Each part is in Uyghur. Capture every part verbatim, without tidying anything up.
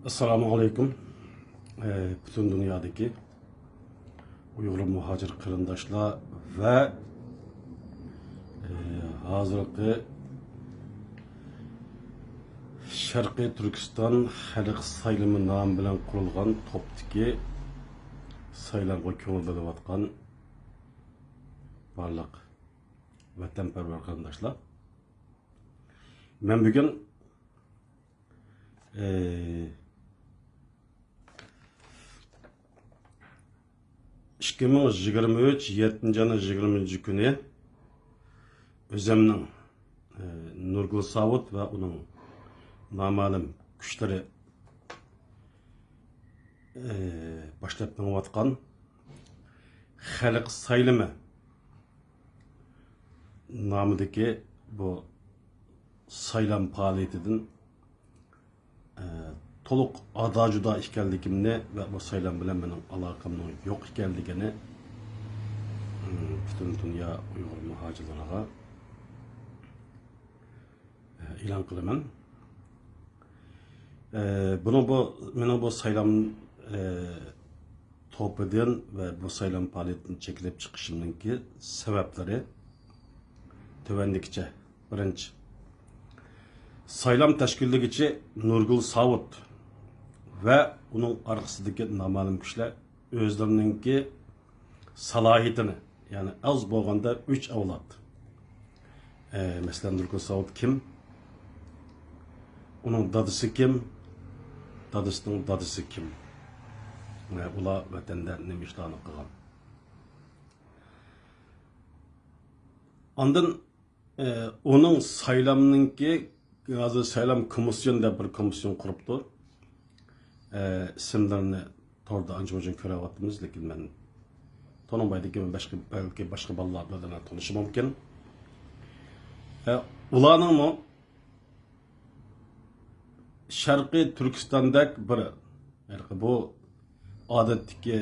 ئەسسالامۇ ئەلەيكۇم. ئە، پۈتۈن دۇنيادىكى ئۇيغۇر مۇھاجىر قېرىنداشلار ۋە، ئە، ھازىرقى شەرقىي تۈركىستان خەلق سايلىمى نامى بىلەن قۇرۇلغان توپتىكى سايلامغا كۆڭۈل بۆلۈۋاتقان بارلىق ۋەتەنپەرۋەر قېرىنداشلار. مەن بۈگۈن، ئى، ئىككى مىڭ يىگىرمە ئۈچ يەتتىنچى ئاينىڭ يىگىرمىنچى كۈنى ئۆزەمنىڭ، ئى، نۇرگۈل ساۋۇت ۋە ئۇنىڭ نامەلۇم كۈچلىرى، ئى، باشلاپ مېڭىۋاتقان خەلق سايلىمى نامىدىكى بۇ سايلام پائالىيىتىدىن، ئە، تولۇق ئادا-جۇدا ئىكەنلىكىمنى ۋە بۇ سايلام بىلەن مېنىڭ ئالاقەمنىڭ يوق ئىكەنلىكىنى، ئىم، پۈتۈن دۇنيا ئۇيغۇر مۇھاجىرلىرىغا، ئە، ئېلان قىلىمەن. ئە، بۇنىڭ بۇ، مېنىڭ بۇ سايلام، ئە، توپىدىن ۋە بۇ سايلام پائالىيىتىدىن چېكىنىپ چىقىشىمنىڭكى سەۋەبلىرى تۆۋەندىكىچە. بىرىنچى، سايلام تەشكىللىگۈچى نۇرگۈل ساۋۇت ۋە ئۇنىڭ ئارقىسىدىكى نامەلۇم كۈچلەر ئۆزلىرىنىڭكى سالاھىيىتىنى، يەنى ئاز بولغاندا ئۈچ ئەۋلاد. ئە، مەسىلەن، نۇرگۈل ساۋۇت كىم؟ ئۇنىڭ دادىسى كىم؟ دادىسىنىڭ دادىسى كىم؟ ۋە ئۇلار ۋەتەندە نېمە ئىشلارنى قىلغان؟ ئاندىن، ئە، ئۇنىڭ سايلامنىڭكى، ھازىر سايلام كومىسسىيون دەپ بىر كومىسسىيون قۇرۇپتۇ. ئە، ئىسىملىرىنى توردا ئانچە-مۇنچە كۆرۈۋاتىمىز، لېكىن مەن تونۇمايدىكەن، باشقا، بەلكى باشقا بالىلار بىلەن تونۇشى مۇمكىن. ئە، ئۇلارنىڭمۇ شەرقىي تۈركىستاندەك بىر، ھېلىقى بۇ ئادەتتىكى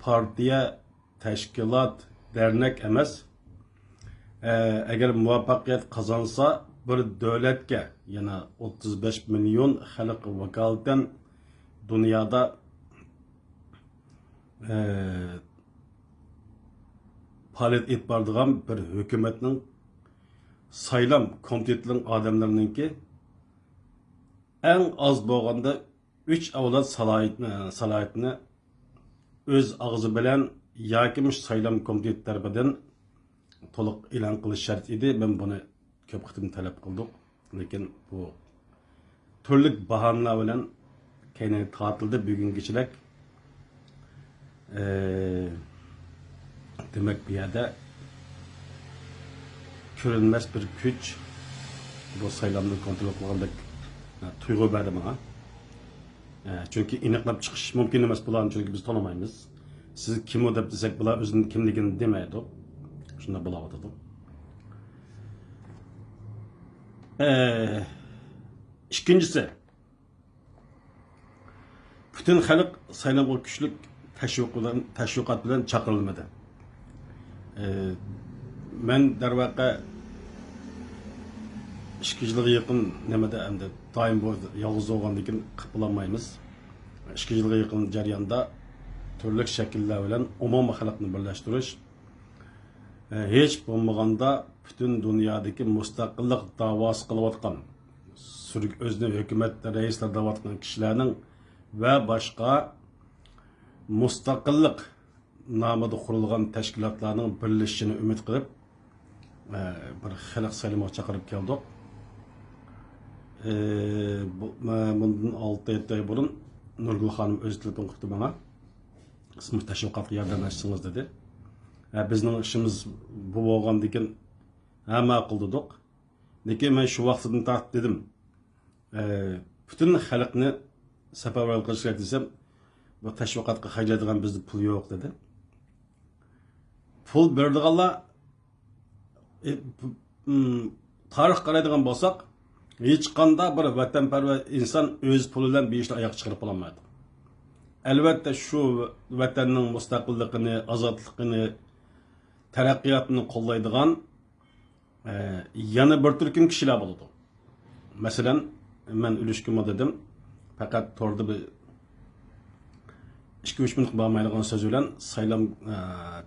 پارتىيە، تەشكىلات، دەرنەك ئەمەس. ئە، ئەگەر مۇۋەپپەقىيەت قازانسا، بىر دۆلەتكە، يەنە ئوتتۇز بەش مىليون خەلق ۋاكالىتەن دۇنيادا، ئە، پائالىيەت ئېلىپ بارىدىغان بىر ھۆكۈمەتنىڭ سايلام كومىتېتىنىڭ ئادەملىرىنىڭكى ئەڭ ئاز بولغاندا ئۈچ ئەۋلاد سالاھىيىتىنى، سالاھىيىتىنى ئۆز ئاغزى بىلەن ياكى مۇشۇ سايلام كومىتېتى تەرىپىدىن تولۇق ئېلان قىلىش شەرت ئىدى. مەن بۇنى كۆپ قېتىم تەلەپ قىلدۇق. لېكىن بۇ تۈرلۈك باھانىلەر بىلەن كەينىگە تارتىلدى بۈگۈنگىچىلىك. ئى، دېمەك، بۇ يەردە كۆرۈنمەس بىر كۈچ بۇ سايلامنى كونترول قىلغاندەك، ئە، تۇيغۇ بەردى ماڭا. ئە، چۈنكى ئېنىقلاپ چىقىش مۇمكىن ئەمەس بۇلارنى، چۈنكى بىز تونۇمايمىز. سىز كىم ئۇ دەپ دېسەك، بۇلار ئۆزىنىڭ كىملىكىنى دېمەيدۇ. شۇنداق بولاۋاتىدۇ. ئە، ئىككىنچىسى، پۈتۈن خەلق سايلامغا كۈچلۈك تەشۋىق بىلەن، تەشۋىقات بىلەن چاقىرىلمىدى. ئى، مەن دەرۋەقە ئىككى يىلغا يېقىن نېمىدە ئەمدى دائىم بۇ يالغۇز بولغاندىن كېيىن قىلىپ بولالمايمىز. ئىككى يىلغا يېقىن جەرياندا تۈرلۈك شەكىللەر بىلەن ئومۇمىي خەلقنى بىرلەشتۈرۈش، ئى، ھېچ بولمىغاندا پۈتۈن دۇنيادىكى مۇستەقىللىق داۋاسى قىلىۋاتقان، سۈرگ-، ئۆزىنى ھۆكۈمەت رەئىسلىرى دەۋاتقان كىشىلەرنىڭ ۋە باشقا مۇستەقىللىق نامىدا قۇرۇلغان تەشكىلاتلارنىڭ بىرلىشىشىنى ئۈمىد قىلىپ، ئە، بىر خەلق سايلىمىغا چاقىرىپ كەلدۇق. ئە، بۇ، مە-، بۇندىن ئالتە يەتتە ئاي بۇرۇن نۇرگۈل خانىم ئۆزى تېلېفون قىپتۇ ماڭا. «سىز مۇشۇ تەشۋىقاتقا ياردەملەشسىڭىز» دېدى. ئە، بىزنىڭ ئىشىمىز بۇ بولغاندىكىن، ھە، ماقۇل دېدۇق. لېكىن مەن شۇ ۋاقتىدىن تارتىپ دېدىم، ئە، پۈتۈن خەلقنى سەپەرۋەر قىلىش كېرەك دېسەم، «بۇ تەشۋىقاتقا خەجلەيدىغان بىزدە پۇل يوق» دېدى. پۇل بېرىدىغانلار، ئى، پ-، ئىم، تارىخقا قارايدىغان بولساق، ھېچقانداق بىر ۋەتەنپەرۋەر ئىنسان ئۆز پۇلى بىلەن بىر ئىشنى ئاياغقا چىقىرىپ بولالمايدۇ. ئەلۋەتتە، شۇ ۋەتەننىڭ مۇستەقىللىقىنى، ئازادلىقىنى، تەرەققىياتىنى قوللايدىغان، ئە، يەنە بىر تۈركۈم كىشىلەر بولىدۇ. مەسىلەن، مەن ئۈلۈشكىمۇ دېدىم، پەقەت توردا بىر ئىككى-ئۈچ مىنۇت بارمايدىغان سۆز بىلەن سايلام، ئە،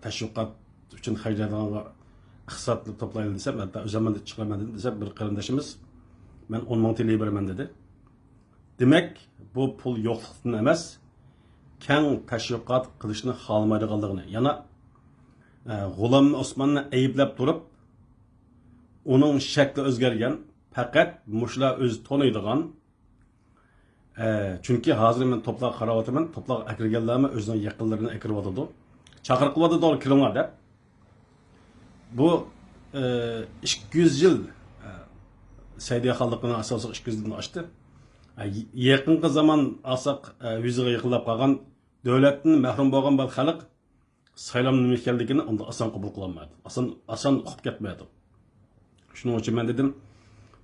تەشۋىقات ئۈچۈن خەجلەيدىغانغا ئىقتىسادنى توپلايلى دېسەم، ھەتتا ئۆزۈممۇ چىقىرىمەن دېدىم دېسە، بىر قېرىندىشىمىز، مەن ئون مىڭ تىيىن بېرىمەن دېدى. دېمەك، بۇ پۇل يوقلۇقتىن ئەمەس، كەڭ تەشۋىقات قىلىشنى خالىمايدىغانلىقىنى، يەنە، ئە، غۇلام ئوسماننى ئەيىبلەپ تۇرۇپ، ئۇنىڭ شەكلى ئۆزگەرگەن، پەقەت مۇشۇلار ئۆزى تونۇيدىغان، ئە، چۈنكى ھازىر مەن توپلارغا قاراۋاتىمەن، توپلارغا ئەكىرگەنلەرمۇ ئۆزىنىڭ يېقىنلىرىنى ئەكىرىۋاتىدۇ. چاقىرىق قىلىۋاتىدۇ، كىرىڭلار دەپ. بۇ، ئە، ئىككى يۈز يىل، ئە، سەئىدىيە خانلىقىنىڭ ئاساسلىق ئىككى يۈز يىلدىن ئاشتى. ئە، يېقىنقى زامان ئالساق، ئە، يۈز يىلغا يېقىنلاپ قالغان، دۆلەتتىن مەھرۇم بولغان بىر خەلق سايلامنىڭ نېمە ئىكەنلىكىنى ئۇنداق ئاسان قوبۇل قىلالمايدۇ. ئاسان، ئاسان ئۇقۇپ كەتمەيدۇ. شۇنىڭ ئۈچۈن مەن دېدىم،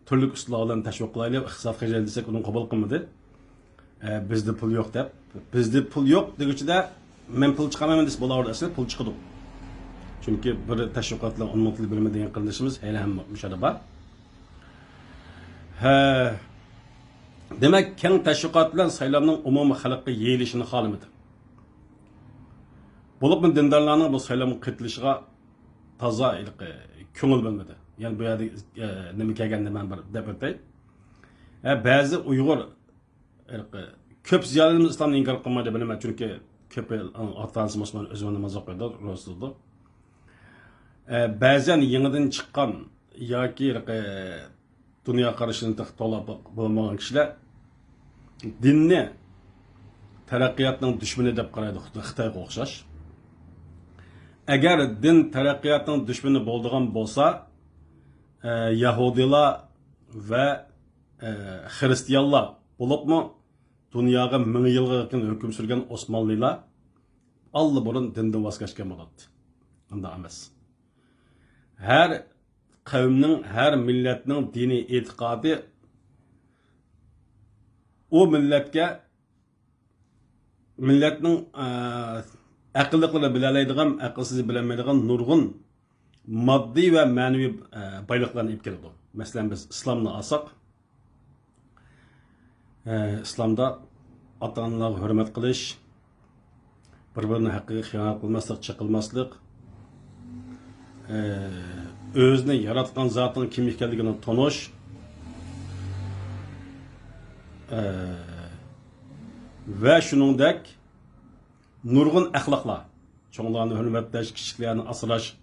تۈرلۈك ئۇسۇللار بىلەن تەشۋىق قىلايلى، ئىقتىساد خەجلەيلى دېسەك، ئۇنى قوبۇل قىلمىدى. ئە، بىزدە پۇل يوق دەپ، بىزدە پۇل يوق دېگۈچىدە، مەن پۇل چىقارمايمەن دېسە بولاۋېرىدۇ، ئەسلى پۇل چىقىدۇ. چۈنكى بىر تەشۋىقات بىلەن ئون مىڭ تىيىن بېرىمەن دېگەن قېرىندىشىمىز ھېلى ھەم مۇشۇ يەردە بار. ھە، دېمەك، كەڭ تەشۋىقات بىلەن سايلامنىڭ ئومۇمىي خەلققە يېيىلىشىنى خالىمىدى. بولۇپمۇ دىندارلارنىڭ بۇ سايلامغا قېتىلىشىغا تازا ھېلىقى كۆڭۈل بۆلمىدى. يەنى بۇ يەردە، ئە، نېمە كەلگەندە مەن بىر دەپ ئۆتەي. ئە، بەزى ئۇيغۇر ھېلىقى كۆپ زىيالىيلىرىمىز ئىسلامنى ئىنكار قىلمايدۇ، بىلىمەن، چۈنكى كۆپى ئاتا-ئانىسى مۇسۇلمان، ئۆزىمۇ ناماز ئوقۇيدۇ، روزا تۇتىدۇ. ئە، بەزەن يېڭىدىن چىققان ياكى ھېلىقى دۇنيا قارىشىنى تېخى توغرا بولمىغان كىشىلەر دىننى تەرەققىياتنىڭ دۈشمىنى دەپ قارايدۇ، خۇددى خىتايغا ئوخشاش. ئەگەر دىن تەرەققىياتنىڭ دۈشمىنى بولىدىغان بولسا، ئە، يەھۇدىيلار ۋە، ئە، خىرىستىيانلار، بولۇپمۇ دۇنياغا مىڭ يىلغا يېقىن ھۆكۈم سۈرگەن ئوسمانلىلار ئاللىبۇرۇن دىندىن ۋاز كەچكەن بولاتتى. ئۇنداق ئەمەس. ھەر قەۋمنىڭ، ھەر مىللەتنىڭ دىنىي ئېتىقادى ئۇ مىللەتكە، مىللەتنىڭ، ئە، ئەقىللىقلىرى بىلەلەيدىغان، ئەقىلسىزى بىلەلمەيدىغان نۇرغۇن ماددىي ۋە مەنىۋى، ئە، بايلىقلارنى ئېلىپ كېلىدۇ. مەسىلەن، بىز ئىسلامنى ئالساق، ئە، ئىسلامدا ئاتا-ئانىلارغا ھۆرمەت قىلىش، بىر-بىرىنىڭ ھەققىگە خىيانەت قىلماسلىق، چېقىلماسلىق، ئە، ئۆزىنى ياراتقان زاتىنىڭ كىم ئىكەنلىكىنى تونۇش، ئە، ۋە شۇنىڭدەك نۇرغۇن ئەخلاقلار، چوڭلارنى ھۆرمەتلەش، كىچىكلەرنى ئاسراش.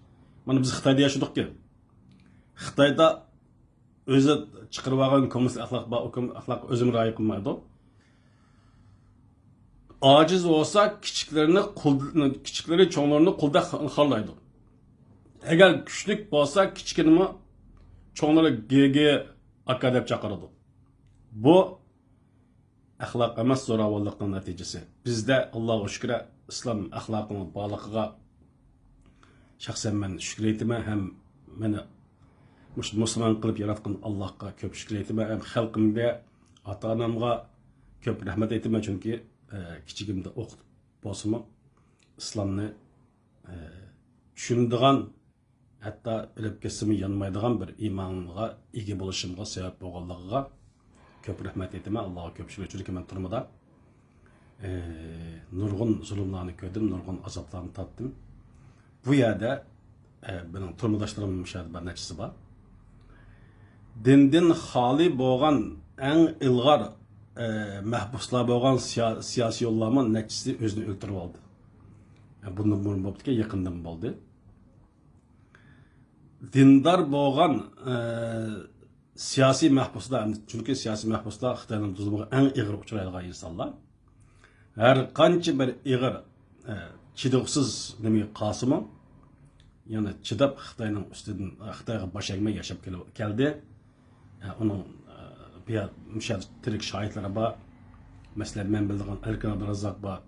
مانا بىز خىتايدا ياشىدۇقكەن. خىتايدا ئۆزى چىقىرىۋالغان كوممۇنىست ئەخلاق بار، ئۇ كوم-، ئەخلاققا ئۆزىمۇ رىئايە قىلمايدۇ. ئاجىز بولسا كىچىكلىرىنى قۇل-، كىچىكلىرى چوڭلىرىنى قۇلدەك خارلايدۇ. ئەگەر كۈچلۈك بولسا كىچىكىنىمۇ چوڭلىرى گېگې ئاكا دەپ چاقىرىدۇ. بۇ ئەخلاق ئەمەس، زوراۋانلىقنىڭ نەتىجىسى. بىزدە، ئاللاغا شۈكرى، ئىسلام ئەخلاقىنىڭ بارلىقىغا شەخسەن مەن شۈكۈر ئېيتىمەن ھەم مېنى مۇشۇ مۇسۇلمان قىلىپ ياراتقان ئاللاغا كۆپ شۈكۈر ئېيتىمەن ھەم خەلقىمگە، ئاتا-ئانامغا كۆپ رەھمەت ئېيتىمەن، چۈنكى، ئە، كىچىكىمدە ئوقۇتۇپ بولسىمۇ ئىسلامنى، ئە، چۈشىنىدىغان، ھەتتا ئۆلۈپ كەتسىمۇ يانمايدىغان بىر ئىمانغا ئىگە بولۇشۇمغا سەۋەب بولغانلىقىغا كۆپ رەھمەت ئېيتىمەن. ئاللاغا كۆپ شۈكۈر، چۈنكى مەن تۈرمىدە، ئى، نۇرغۇن زۇلۇملارنى كۆردۈم، نۇرغۇن ئازابلارنى تارتتىم. بۇ يەردە، ئى، مېنىڭ تۈرمىداشلىرىم مۇشۇ يەردە بىر نەچچىسى بار. دىندىن خالىي بولغان ئەڭ ئىلغار، ئى، مەھبۇسلار بولغان سىيا-، سىياسىيونلارمۇ نەچچىسى ئۆزىنى ئۆلتۈرۈپ ئالدى. بۇندىن بۇرۇن بوپتىكەن، يېقىندىن بولدى. دىندار بولغان، ئە، سىياسىي مەھبۇسلار، چۈنكى سىياسىي مەھبۇسلار خىتاينىڭ زۇلۇمىغا ئەڭ ئېغىر ئۇچرايدىغان ئىنسانلار. ھەر قانچە بىر ئېغىر، ئە، چىدىغۇسىز نېمە قالسىمۇ، يەنە چىداپ خىتاينىڭ ئۈستىدىن، خىتايغا باش ئەگمەي ياشاپ كېلىپ، كەلدى. ئە، ئۇنىڭ، ئە، بۇ يەر-، مۇشۇ يەردە تىرىك شاھىتلىرى بار. مەسىلەن، مەن بىلىدىغان ئەركىن ئابدۇراززاق بار.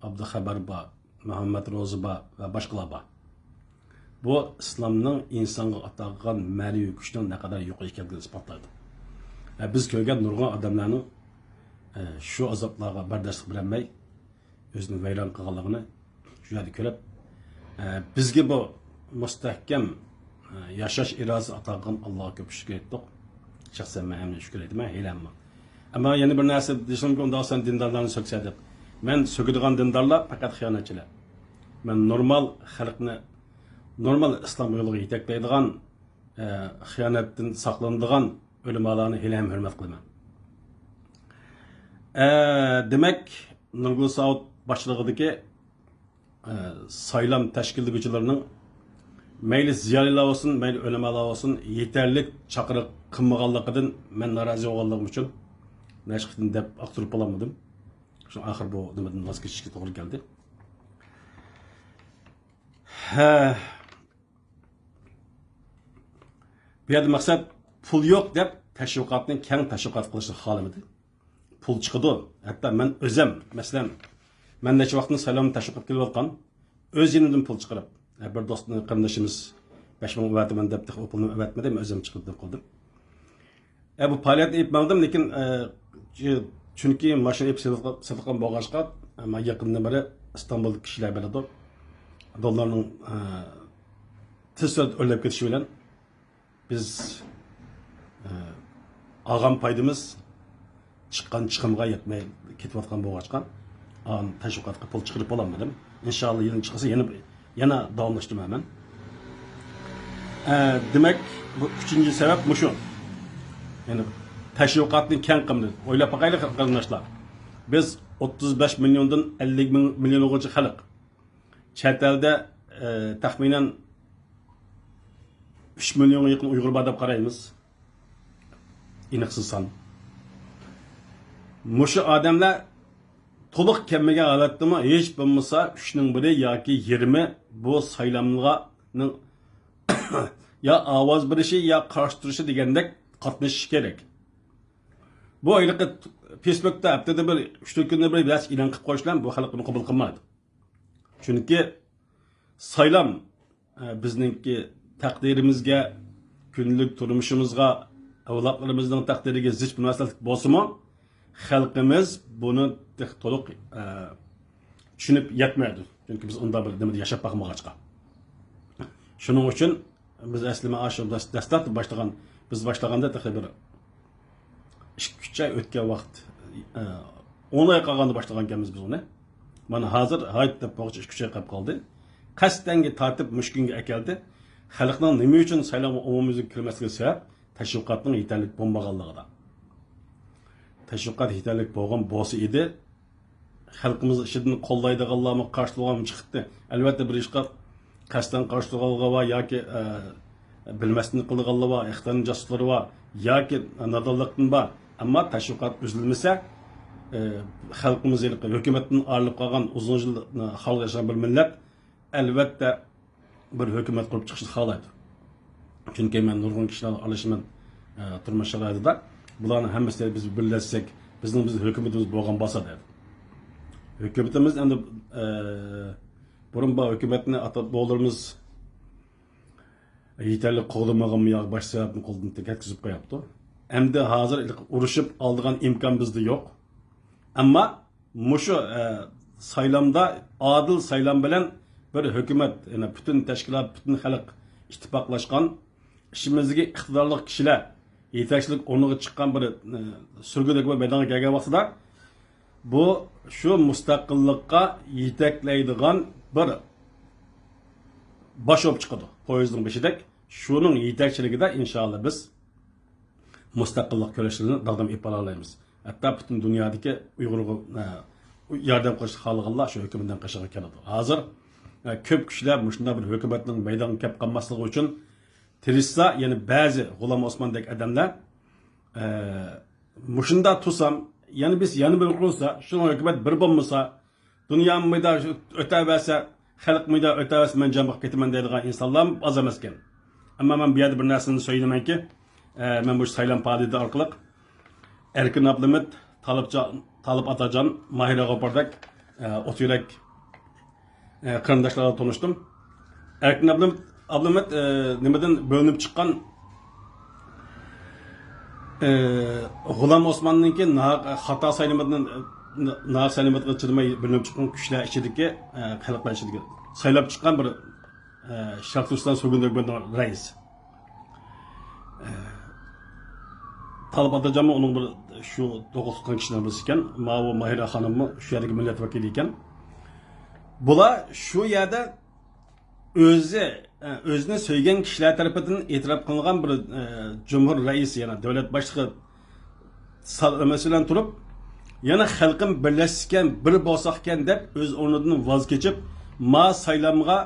ئابدۇخەبەر بار، مۇھەممەد روزى بار ۋە باشقىلار بار. بۇ ئىسلامنىڭ ئىنسانغا ئاتا قىلغان مەنىۋى كۈچىنىڭ نەقەدەر يۇقىرى ئىكەنلىكىنى ئىسپاتلايدۇ. ھە، بىز كۆرگەن نۇرغۇن ئادەملەرنىڭ، ئە، شۇ ئازابلارغا بەرداشلىق بېرەلمەي، ئۆزىنى ۋەيران قىلغانلىقىنى شۇ يەردە كۆرۈپ، ئە، بىزگە بۇ مۇستەھكەم، ئە، ياشاش ئىرادىسى ئاتا قىلغان ئاللاغا كۆپ شۈكۈر ئېيتتۇق. شەخسەن مەن ھەممىگە شۈكۈر ئېيتىمەن، ھېلىھەممە ئەمما يەنە بىر نەرسە دېسەمكى، ئۇنداق سەن دىندارلارنى سۆكسە دەپ. مەن سۆكىدىغان دىندارلار پەقەت خىيانەتچىلەر. مەن نورمال خەلقنى نورمال ئىسلام يولىغا يېتەكلەيدىغان، ئە، خىيانەتتىن ساقلىنىدىغان ئۆلىمالارنى ھېلىھەم ھۆرمەت قىلىمەن. ئە، دېمەك، نۇرگۈل ساۋۇت باشچىلىقىدىكى، ئە، سايلام تەشكىللىگۈچىلىرىنىڭ مەيلى زىيالىيلار بولسۇن، مەيلى ئۆلىمالار بولسۇن، يېتەرلىك چاقىرىق قىلمىغانلىقىدىن مەن نارازى بولغانلىقىم ئۈچۈن نەچچە قېتىم دەپ ئاختۇرۇپ بولالمىدىم. شۇ ئاخىر بۇ نېمىدىن ۋاز كېچىشكە توغرا كەلدى. ھە. بۇ يەردە مەقسەت پۇل يوق دەپ تەشۋىقاتنى كەڭ تەشۋىقات قىلىشنى خالىمىدى. پۇل چىقىدۇ. ھەتتا مەن ئۆزەم، مەسىلەن، مەن نەچچە ۋاقىتتىن سايلام تەشۋىقات قىلىۋاتقان، ئۆز يېنىمدىن پۇل چىقىرىپ، ھە، بىر دوست قېرىندىشىمىز بەش مىڭ ئەۋەتىمەن دەپ، تېخى ئۇ پۇلنى ئەۋەتمىدى، مەن ئۆزۈم چىقىردىم قىلدىم. ئە، بۇ پائالىيەتنى ئېلىپ ماڭدىم، لېكىن، ئە، چۈ-، چۈنكى ماشىنا ئېلىپ سېتىلغان، سېتىلغان بولغاچقا، ئە، مانا يېقىندىن بېرى ئىستانبۇلدىكى كىشىلەر بىلىدۇ. دوللارنىڭ، ئە، تېز سۈرئەتتە ئۆرلەپ كېتىشى بىلەن بىز، ئە، ئالغان پايدىمىز چىققان چىقىمغا يەتمەي كېتىۋاتقان بولغاچقا، ئان تەشۋىقاتقا پۇل چىقىرىپ بولالمىدىم. ئىنشاللا يىلىم چىقسا يەنە، يەنە داۋاملاشتۇرىمەن. ئە، دېمەك، بۇ ئۈچىنچى سەۋەب مۇشۇ. يەنى تەشۋىقاتنى كەڭ قىلدى. ئويلاپ باقايلى، قېرىنداشلار. بىز ئوتتۇز بەش مىليوندىن ئەللىك مىليونغىچە خەلق. چەت ئەلدە، ئە، تەخمىنەن ئۈچ مىليونغا يېقىن ئۇيغۇر بار دەپ قارايمىز. ئېنىقسىز سان. مۇشۇ ئادەملەر تولۇق كەلمىگەن ھالەتتىمۇ ھېچ بولمىسا ئۈچنىڭ بىرى ياكى يېرىمى بۇ سايلامغا يا ئاۋاز بېرىشى، يا قارشى تۇرۇشى دېگەندەك قاتنىشىشى كېرەك. بۇ ھېلىقى فېيسبۇكتا ھەپتىدە بىر، ئۈچ تۆت كۈندە بىر بىرەرسى ئېلان قىلىپ قويۇشلار بۇ خەلق بۇنى قوبۇل قىلمايدۇ. چۈنكى سايلام، ئە، بىزنىڭكى تەقدىرىمىزگە، كۈندىلىك تۇرمۇشىمىزغا، ئەۋلادلىرىمىزنىڭ تەقدىرىگە زىچ مۇناسىۋەتلىك بولسىمۇ، خەلقىمىز بۇنى تېخى تولۇق، ئە، چۈشىنىپ يەتمەيدۇ. چۈنكى بىز ئۇنداق بىر نېمىدە ياشاپ باقمىغاچقا. شۇنىڭ ئۈچۈن بىز ئەسلى مانا شۇ دەس-، دەسلەپتە باشلىغان، بىز باشلىغاندا تېخى بىر ئىككى، ئۈچ ئاي ئۆتكەن ۋاقىت، ئە، ئون ئاي قالغاندا باشلىغانكەنمىز بىز ئۇنى. مانا ھازىر ھايت دەپ بولغۇچە ئىككى، ئۈچ ئاي قېلىپ قالدى. قەستەنگە تارتىپ مۇشۇ كۈنگە ئەكەلدى. خەلقنىڭ نېمە ئۈچۈن سايلامغا ئومۇميۈزلۈك كىرمەسلىكى سەۋەب؟ تەشۋىقاتنىڭ يېتەرلىك بولمىغانلىقىدا. تەشۋىقات يېتەرلىك بولغان بولسا ئىدى، خەلقىمىز ئىچىدىن قوللايدىغانلارمۇ قارشى تۇرغانمۇ چىقتى. ئەلۋەتتە، بىر ئىشقا قەستەن قارشى تۇرغانلار بار ياكى، ئە، بىلمەستىن قىلىدىغانلار بار، ئىختىيارنىڭ جاسۇسلىرى بار ياكى نادانلىقتىن بار. ئەمما تەشۋىقات ئۈزۈلمىسە، ئە، خەلقىمىز ھېلىقى ھۆكۈمەتتىن ئايرىلىپ قالغان، ئۇزۇن يىل، ئە، خالىدا ياشىغان بىر مىللەت، ئەلۋەتتە، بىر ھۆكۈمەت قۇرۇپ چىقىشنى خالايدۇ. چۈنكى مەن نۇرغۇن كىشىلەر بىلەن ئارىلىشىمەن، ئە، تۇرمۇش شارائىتىدا. بۇلارنىڭ ھەممىسى بىز بىرلەشسەك، بىزنىڭ، بىز ھۆكۈمىتىمىز بولغان بولسا دەيدۇ. ھۆكۈمىتىمىز ئەمدى، ئە، بۇرۇن بار ھۆكۈمەتنى ئاتا بوۋىلىرىمىز يېتەرلىك قوغدىمىغانمۇ يا باشقا سەۋەبنى قولدىن كەتكۈزۈپ قويۇپتۇ. ئەمدى ھازىر ئۇرۇشۇپ ئالىدىغان ئىمكان بىزدە يوق. ئەمما مۇشۇ، ئە، سايلامدا، ئادىل سايلام بىلەن بىر ھۆكۈمەت، يەنى پۈتۈن تەشكىلات، پۈتۈن خەلق ئىتتىپاقلاشقان، ئىچىمىزدىكى ئىقتىدارلىق كىشىلەر يېتەكچىلىك ئورنىغا چىققان بىر، ئە، سۈرگۈن ھۆكۈمەت مەيدانغا كەلگەن ۋاقتىدا، بۇ شۇ مۇستەقىللىققا يېتەكلەيدىغان بىر باش بولۇپ چىقىدۇ، پويىزنىڭ بېشىدەك. شۇنىڭ يېتەكچىلىكىدە، ئىنشاللا، بىز مۇستەقىللىق كۈرەشلىرىنى داغدام ئېلىپ بارالايمىز. ھەتتا پۈتۈن دۇنيادىكى ئۇيغۇرغا، ئە، ياردەم قىلىشنى خالىغانلار شۇ ھۆكۈمەتنىڭ قېشىغا كېلىدۇ. ھازىر، ئە، كۆپ كىشىلەر مۇشۇنداق بىر ھۆكۈمەتنىڭ مەيدانغا كەپ قالماسلىقى ئۈچۈن تىرىشسا، يەنە بەزى غۇلام ئوسماندەك ئادەملەر، ئە، مۇشۇنداق تۇرسام، يەنە بىز يەنە بىر قۇرۇلسا، شۇنىڭ ھۆكۈمەت بىر بولمىسا، دۇنيا مەيدانى ئۆتەۋەرسە، خەلق مەيدانى ئۆتەۋەرسە، مەن جان بېقىپ كېتىمەن دەيدىغان ئىنسانلار ئاز ئەمەسكەن. ئەمما مەن بۇ يەردە بىر نەرسىنى سۆيىنىمەنكى، ئە، مەن بۇ سايلام پائالىيىتى ئارقىلىق ئەركىن ئابلىمىت، تالىپجان، تالىپ ئاتاجان، ماھىرە غوپۇردەك، ئە، ئوت يۈرەك، ئە، قېرىنداشلار بىلەن تونۇشتۇم. ئەركىن ئابلىمىت، ئابلىمىت، ئە، نېمىدىن بۆلۈنۈپ چىققان، ئە، غۇلام ئوسماننىڭكى ناھەق خاتا سايلىمىدىن، ناھەق سايلىمىدىغا چىدىماي بۆلۈنۈپ چىققان كۈچلەر ئىچىدىكى، ئە، خەلقلەر ئىچىدىكى سايلاپ چىققان بىر، ئە، شەرقىي تۈركىستان سۈرگۈن ھۆكۈمىتىنىڭ رەئىسى. ئە، تالىپ ئاتاجانمۇ ئۇنىڭ بىر شۇ توغرا تۇتقان كىشىلەر بىرسى ئىكەن. ماۋۇ ماھىرە خانىممۇ شۇ يەردىكى مىللەت ۋەكىلى ئىكەن. بۇلار شۇ يەردە ئۆزى، ئۆزىنى سۆيگەن كىشىلەر تەرىپىدىن ئېتىراپ قىلىنغان بىر، ئە، جۇمھۇر رەئىسى، يەنى دۆلەت باشلىقى سالىمىسى بىلەن تۇرۇپ، يەنە خەلقىم بىرلەشسىكەن، بىر بولساقكەن دەپ ئۆز ئورنىدىن ۋاز كېچىپ، ما سايلامغا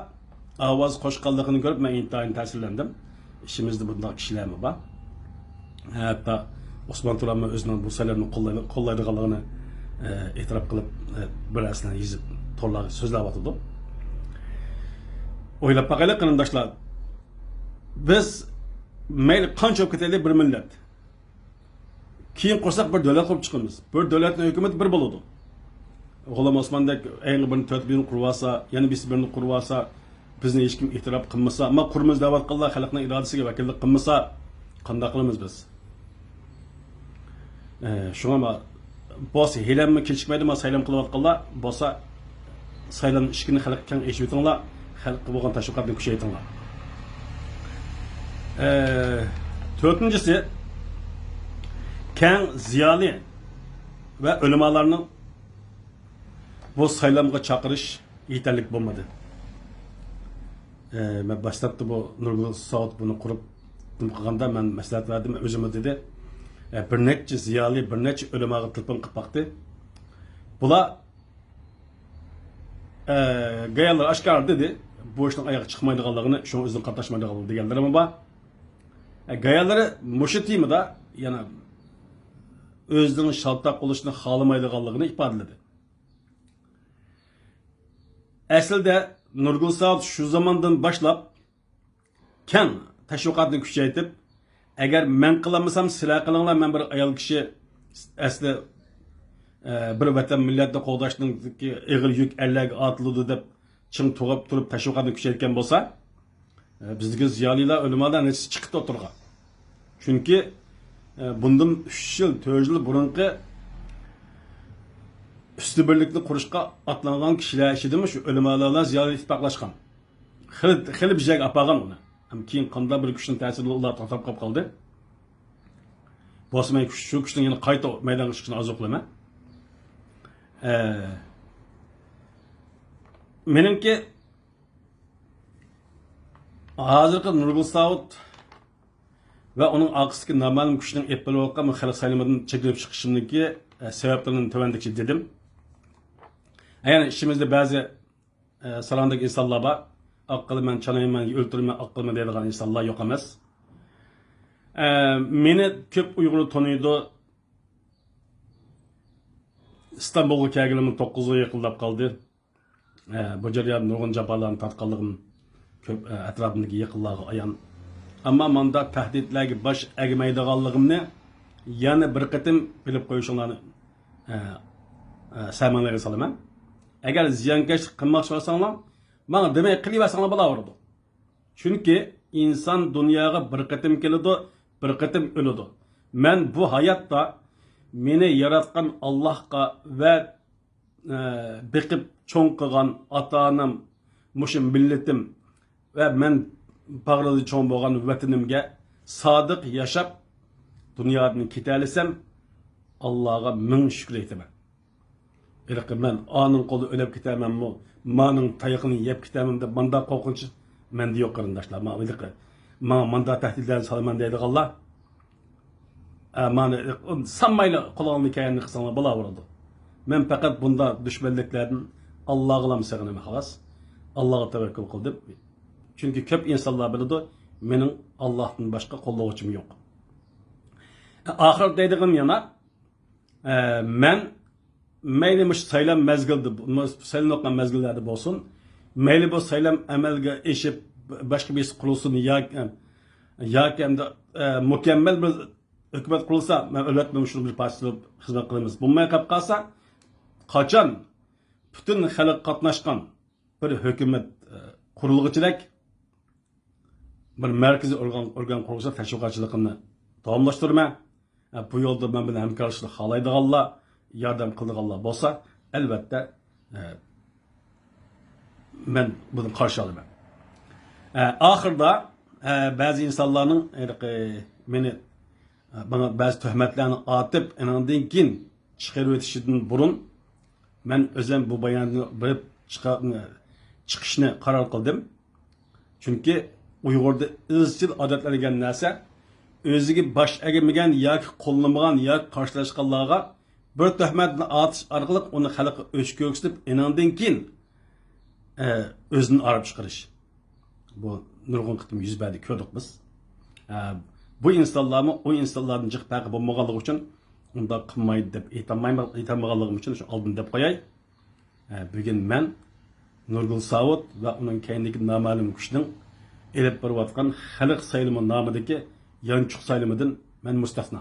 ئاۋاز قوشقانلىقىنى كۆرۈپ، مەن ئىنتايىن تەسىرلەندىم. ئىچىمىزدە بۇنداق كىشىلەرمۇ بار. ھەتتا ئوسمان تۇرانمۇ ئۆزىنىڭ بۇ سايلامنى قوللايدىغانلىقىنى، ئە، ئېتىراپ قىلىپ، ئە، بىر نەرسىلەرنى يېزىپ، تورلارغا سۆزلەۋاتىدۇ. ئويلاپ باقايلى، قېرىنداشلار. بىز مەيلى قانچە بولۇپ كېتەيلى، بىر مىللەت. كېيىن قۇرساق بىر دۆلەت قۇرۇپ چىقىمىز. بىر دۆلەتنىڭ ھۆكۈمىتى بىر بولىدۇ. غۇلام ئوسماندەك ئەينى بىرنى تۆت بىرنى قۇرۇۋالسا، يەنە بىرسى بىرنى قۇرۇۋالسا، بىزنى ھېچكىم ئېتىراپ قىلمىسا، ما قۇرىمىز دەۋاتقانلار خەلقنىڭ ئىرادىسىگە ۋەكىللىك قىلمىسا، قانداق قىلىمىز بىز؟ ئە، شۇڭا ما بولسا ھېلىمۇ كېچىكمەيدۇ، ما سايلام قىلىۋاتقانلار بولسا، سايلام ئىشىكىنى خەلققە كەڭ ئېچىۋېتىڭلار، خەلققە بولغان تەشۋىقاتنى كۈچەيتىڭلار. ئە، تۆتىنچىسى، كەڭ زىيالىي ۋە ئۆلىمالارنىڭ بۇ سايلامغا چاقىرىش يېتەرلىك بولمىدى. ئە، مەن باشلاپتۇ بۇ نۇرگۈل ساۋۇت بۇنى قۇرۇپ نېمە قىلغاندا مەن مەسلىھەت بەردىم، ئۆزىمۇ دېدى. ئە، بىر نەچچە زىيالىي، بىر نەچچە ئۆلىماغا تېلېفون قىلىپ باقتى. بۇلار، ئە، گايانلار ئاشكارا دېدى، بۇ ئىشنىڭ ئاياغى چىقمايدىغانلىقىنى، شۇڭا ئۆزىنى قاتناشمايدىغانلىقى دېگەنلىرىمۇ بار. ئە، گايانلىرى مۇشۇ تېمىدا يەنە ئۆزىنىڭ شالتاق قىلىشنى خالىمايدىغانلىقىنى ئىپادىلىدى. ئەسلىدە نۇرگۈل ساۋۇت شۇ زاماندىن باشلاپ كەڭ تەشۋىقاتنى كۈچەيتىپ، ئەگەر مەن قىلالمىسام، سىلەر قىلىڭلار، مەن بىر ئايال كىشى ئەسلى، ئە، بىر ۋەتەن مىللەتنى قوغداشنىڭ ئېغىر يۈك ئەرلەرگە ئارتىلىدۇ دەپ چىڭ تۇرۇپ، تۇرۇپ تەشۋىقاتنى كۈچەيتكەن بولسا، ئە، بىزدىكى زىيالىيلار، ئۆلىمالار نەچچىسى چىقىپتۇ ئوتتۇرىغا. چۈنكى، ئە، بۇندىن ئۈچ يىل، تۆت يىل بۇرۇنقى ئۈستۈنلۈكنى قۇرۇشقا ئاتلانغان كىشىلەر ئىچىدىمۇ شۇ ئۆلىمالار بىلەن زىيالىي ئىتتىپاقلاشقان. خېلى، خېلى بىر جايغا ئاپارغان ئۇنى. ھەم كېيىن قانداق بىر كۈچنىڭ تەسىرىدە ئۇلار توختاپ قېلىپ قالدى. بولسا مەن كۈچ، شۇ كۈچنىڭ يەنە قايتا مەيدانغا چىقىشىنى ئارزۇ قىلىمەن. ئە، مېنىڭكى ھازىرقى نۇرگۈل ساۋۇت ۋە ئۇنىڭ ئارقىسىدىكى نامەلۇم كۈچنىڭ ئېلىپ بېرىۋاتقان بۇ خەلق سايلىمىدىن چېكىنىپ چىقىشىمدىكى، ئە، سەۋەبلىرىنى تۆۋەندىكىچە دېدىم. يەنى ئىچىمىزدە بەزى، ئە، ساراڭدەك ئىنسانلار بار. ئاق قىلىمەن، چانايمەن، ئۆلتۈرىمەن، ئاق قىلىمەن دەيدىغان ئىنسانلار يوق ئەمەس. ئە، مېنى كۆپ ئۇيغۇر تونۇيدۇ. ئىستانبۇلغا كەلگىنىمگە توققۇز يىل يېقىنلاپ قالدى. ئە، بۇ جەرياندا نۇرغۇن جاپالارنى تارتقانلىقىم كۆپ، ئە، ئەتراپىمدىكى يېقىنلارغا ئايان. ئەمما ماندا تەھدىتلەرگە باش ئەگمەيدىغانلىقىمنى يەنە بىر قېتىم بىلىپ قويۇشۇڭلارنى، ئە، ئە، سەمىڭلارغا سالىمەن. ئەگەر زىيانكەشلىك قىلماقچى بولساڭلار، ماڭا دېمەي قىلىۋەرسەڭلار بولاۋېرىدۇ. چۈنكى ئىنسان دۇنياغا بىر قېتىم كېلىدۇ، بىر قېتىم ئۆلىدۇ. مەن بۇ ھاياتتا مېنى ياراتقان ئاللاھقا ۋە، ئە، بېقىپ چوڭ قىلغان ئاتا-ئانام، مۇشۇ مىللىتىم ۋە مەن باغرىدا چوڭ بولغان ۋەتىنىمگە سادىق ياشاپ، دۇنيادىن كېتەلىسەم، ئاللاغا مىڭ شۈكۈر ئېيتىمەن. ھېلىقى مەن ئانىڭ قولىدا ئۆلۈپ كېتەرمەنمۇ، مانىڭ تايىقىنى يەپ كېتەرمەن دەپ مانداق قورقۇنچ مەندە يوق، قېرىنداشلار. ماڭا ھېلىقى، ماڭا مانداق تەھدىتلەرنى سالىمەن دەيدىغانلار، ئە، مانا، سانمايلا قۇلاقلىرىنى كەينىنى قىلساڭلار بولاۋېرىدۇ. مەن پەقەت بۇنداق دۈشمەنلىكلەردىن ئاللاغىلا سېغىنىمەن، خالاس. ئاللاغا تەۋەككۈل قىلدىم. چۈنكى كۆپ ئىنسانلار بىلىدۇ، مېنىڭ ئاللاھتىن باشقا قوللىغۇچىم يوق. ئاخىرى دەيدىغىنىم يەنە، ئە، مەن مەيلى مۇشۇ سايلام مەزگىلىدە، مۇ-، سايلىنىۋاتقان مەزگىللەردە بولسۇن، مەيلى بۇ سايلام ئەمەلگە ئېشىپ، باشقا بىرسى قۇرۇلسۇن ياكى، ياكى ئەمدى، ئە، مۇكەممەل بىر ھۆكۈمەت قۇرۇلسا، مەن ئەلۋەتتە مۇشۇنى بىر پارچىسى بولۇپ خىزمەت قىلىمىز. بولماي قېلىپ قالسا، قاچان پۈتۈن خەلق قاتناشقان بىر ھۆكۈمەت، ئە، قۇرۇلغۇچىدەك بىر مەركىزىي ئورگان، ئورگان قۇرۇلسا تەشۋىقاتچىلىقىمنى داۋاملاشتۇرىمەن. ئە، بۇ يولدا مەن بىلەن ھەمكارلىشىشنى خالايدىغانلار، ياردەم قىلىدىغانلار بولسا، ئەلۋەتتە، ئە، مەن بۇنى قارشى ئالىمەن. ئە، ئاخىرىدا، ئە، بەزى ئىنسانلارنىڭ، ھېلىقى، مېنى ماڭا بەزى تۆھمەتلەرنى ئاتىپ، ئېنىڭدىن كېيىن چىقىرىۋېتىشىدىن بۇرۇن، مەن ئۆزۈم بۇ باياننى بېرىپ چىقا-، چىقىشنى قارار قىلدىم. چۈنكى ئۇيغۇردا ئىزچىل ئادەتلەنگەن نەرسە، ئۆزىگە باش ئەگمىگەن ياكى قوللىمىغان ياكى قارشىلاشقانلارغا بىر تۆھمەتنى ئاتىش ئارقىلىق ئۇنى خەلققە ئۆچ كۆرسىتىپ، ئېنىڭدىن كېيىن، ئە، ئۆزىنى ئايرىپ چىقىرىش. بۇ نۇرغۇن قېتىم يۈز بەردى، كۆردۇق بىز. ئە، بۇ ئىنسانلارمۇ ئۇ ئىنسانلاردىن جىق پەرقى بولمىغانلىقى ئۈچۈن ئۇنداق قىلمايدۇ دەپ ئېيتالمايمەن، ئېيتالمىغانلىقىم ئۈچۈن شۇ ئالدىن دەپ قوياي. ئە، بۈگۈن مەن نۇرگۈل ساۋۇت ۋە ئۇنىڭ كەينىدىكى نامەلۇم كۈچنىڭ ئېلىپ بېرىۋاتقان خەلق سايلىمى نامىدىكى يانچۇق سايلىمىدىن مەن مۇستەسنا.